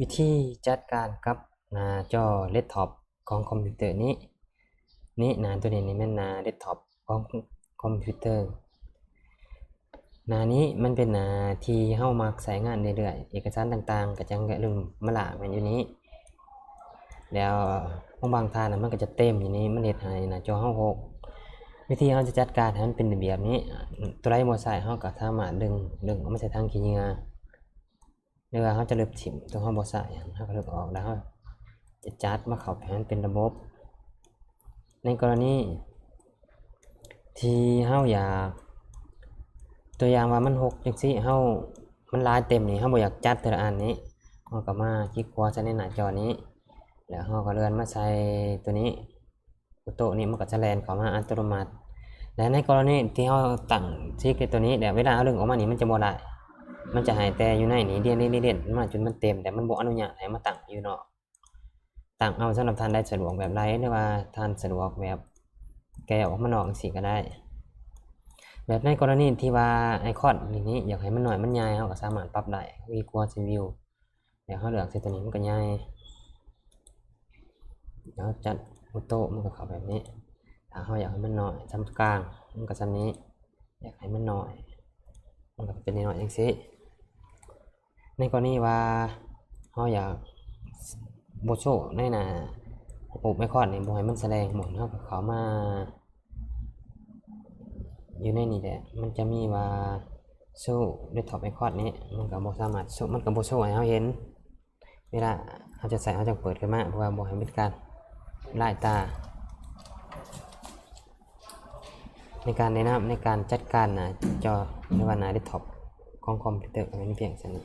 ວິທີຈັດການກັບໜ້າຈໍເດັສທັອບຂອງຄອມພິວເຕີນີ້. ນີ້ໜ້າໂຕນີ້ນີ້ແມ່ນໜ້າເດັສທັອບຂອງຄອມພິວເຕີ. ໜ້ານີ້ມັນເປັນໜ້າທີ່ເຮົາມັກໃຊ້ງານເລື້ອຍໆ, ເອກະສານຕ່າງໆກໍຈັ່ງເລີ່ມມາລ້າງແມ່ນຢູ່ນີ້. ແລ້ວບາງໆທ່ານນະ ມັນກໍຈະເຕັມຢູ່ນີ້, ມັນເຮັດໃຫ້ໜ້າຈໍເຮົາຫົກ. ວິທີເຮົາຈະຈັດການໃຫ້ມັນເປັນລະບຽບນີ້, ຕົວໃດບໍ່ໃຊ້ ເຮົາກໍສາມາດດຶງ, ດຶງອອກມາໃສ່ຖັງຂີ້ເຫຍື້ອ ຫຼືວ່າເຮົາຈະລຶບຖິ້ມຕົວເຮົາບໍ່ໃຊ້ຫັ້ນ, ເຮົາກໍລຶບອອກ ແລ້ວເຮົາຈະຈັດມາເຂົ້າໃຫ້ມັນເປັນລະບົບ. ໃນກໍລະນີທີ່ເຮົາຢາກ ຕົວຢ່າງວ່າມັນຫົກຈັ່ງຊີ້, ເຮົາ ມັນຫຼາຍເຕັມນີ້, ເຮົາບໍ່ຢາກຈັດເທື່ອລະອັນນີ້, ເຮົາກໍມາຄລິກຂວາໃສ່ໃນໜ້າຈໍນີ້ ແລ້ວເຮົາກໍເລື່ອນມາໃສ່ຕົວນີ້ ໂອໂຕ້ນີ້ ມັນກໍຈະແລ່ນເຂົ້າມາອັດຕະໂນມັດ. ແລະໃນກໍລະນີທີ່ເຮົາຕັ້ງຊິກໃນຕົວນີ້ ແລ້ວເວລາເຮົາດຶງອອກມານີ້ ມັນຈະບໍ່ໄດ້, ມັນຈະໃຫ້ແຕ່ຢູ່ໃນນີ້ ລຽນໆໆໆ ມາຈົນມັນເຕັມ, ແຕ່ມັນບໍ່ອະນຸຍາດໃຫ້ມາຕັ້ງຢູ່ນອກ. ຕັ້ງເອົາສຳລັບທ່ານໃດສະດວກແບບໃດ ຫຼືວ່າທ່ານສະດວກແບບແກະອອກມານອກຈັ່ງຊີ້ກໍໄດ້. ແລະໃນກໍລະນີທີ່ວ່າໄອຄອນນີ້ ນີ້ ຢາກໃຫ້ມັນນ້ອຍມັນໃຫຍ່ ເຮົາກໍສາມາດປັບໄດ້, ຄລິກຂວາໃສ່ວິວ ແລ້ວເຮົາເລືອກໃສ່ຕົວນີ້ ມັນກໍໃຫຍ່. ເຮົາຈັດໂອໂຕ້ ມັນກໍເຂົ້າແບບນີ້. ຖ້າເຮົາຢາກໃຫ້ມັນນ້ອຍ ສ່ຳກາງ ມັນກໍສ່ຳນີ້, ຢາກໃຫ້ມັນນ້ອຍ ມັນກໍເປັນນ້ອຍໆຈັ່ງຊີ້. ໃນກໍລະນີວ່າເຮົາຢາກບໍ່ໂຊໃນໜ້າຮູບໄອຄອນນີ້ ບໍ່ໃຫ້ມັນສະແດງໝົດ, ເຮົາກໍເຂົ້າມາຢູ່ໃນນີ້ແຫຼະ, ມັນຈະມີວ່າໂຊເດັສທັອບໄອຄອນນີ້ ມັນກໍບໍ່ສາມາດໂຊ, ມັນກໍບໍ່ໂຊໃຫ້ເຮົາເຫັນ. ເວລາເຮົາຈະໃຊ້ ເຮົາຈັ່ງເປີດຂຶ້ນມາ ເພື່ອບໍ່ໃຫ້ເປັນການລາຍຕາ. ໃນການແນະນຳໃນການຈັດການໜ້າຈໍ ຫຼືວ່າໜ້າເດັສທັອບຂອງຄອມພິວເຕີ ກໍມີພຽງສ່ຳນີ້.